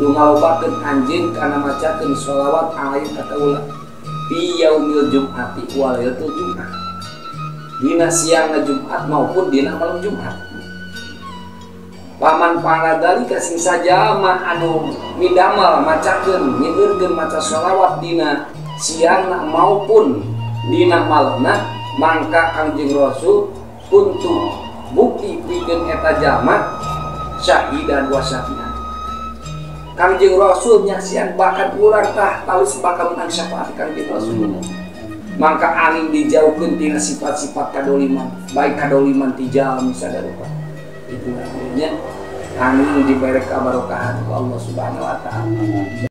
Kudu ngalobakeun anjeun kana macakeun sholawat alaihi ka kaula fi yaumil jum'ati wa lailatul jum'ah. Dina siangna Jumat maupun dina malam Jumat. Paman paradalika sing sajama anu midamel macakeun nyeurkeun maca sholawat dina siangna maupun dina malamna mangka Kangjeng Rasul untuk bukti pikeun eta jalma syahidan wa syafi'an. Kangjeng Rasul nyaksian bahkan urang tah tawis bakal menang syafaat Kangjeng Rasul. Mangka angin dijauhkeun tina sifat-sifat kadoliman, baik kadoliman ti jalmi sadarupa. Itu artinya angin diberi kabarokahan ku Allah Subhanahu wa taala.